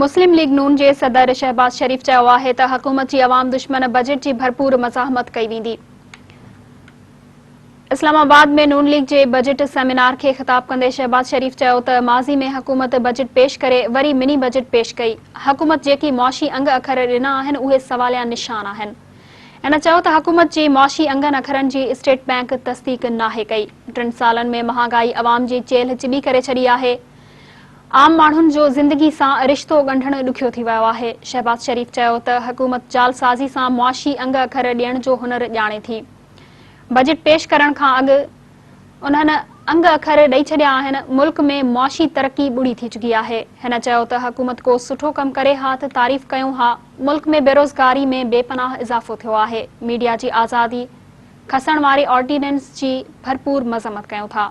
مسلم league نون جي صدر شهباز شريف چيو آهي ته حڪومت جي عوام دشمن بجيٽ جي ڀرپور مزاحمت ڪئي ويندي. اسلام آباد ۾ نون ليگ جي بجيٽ سيمينار کي خطاب ڪندي شهباز شريف چيو ته ماضي ۾ حڪومت بجيٽ پيش ڪري وري مني بجيٽ پيش ڪئي، حڪومت جيڪي معاشي انگ اکر ڏنا آهن اهي سواليا نشان آهن. هن چيو ته حڪومت جي معاشي انگن اکرن جي اسٽيٽ بئنڪ تصديق ناهي ڪئي، ٽن سالن ۾ مهانگائي عوام جي چيلهه چٻي ڪري ڇڏي آهي. عام ماڻهن جو زندگي سان رشتو ڳنڍڻ ڏکيو ٿي ويو آهي. شهباز شريف چيو ته حڪومت جعلسازي سان معاشي انگ اکر ڏيڻ جو هنر ڄاڻي ٿي. بجيٽ پيش ڪرڻ کان اڳ انهن انگ اکر ڏئي ڇڏيا آهن، ملڪ ۾ معاشي ترقي ٻڙي ٿي چڪي آهي. هن چيو ته حڪومت ڪو سٺو ڪم ڪري ها ته تعريف ڪيون ها، ملڪ ۾ بيروزگاري ۾ بي پناهه اضافو ٿيو آهي، ميڊيا جي آزادي کسڻ واري آرڊيننس جي ڀرپور مذمت ڪيون ٿا.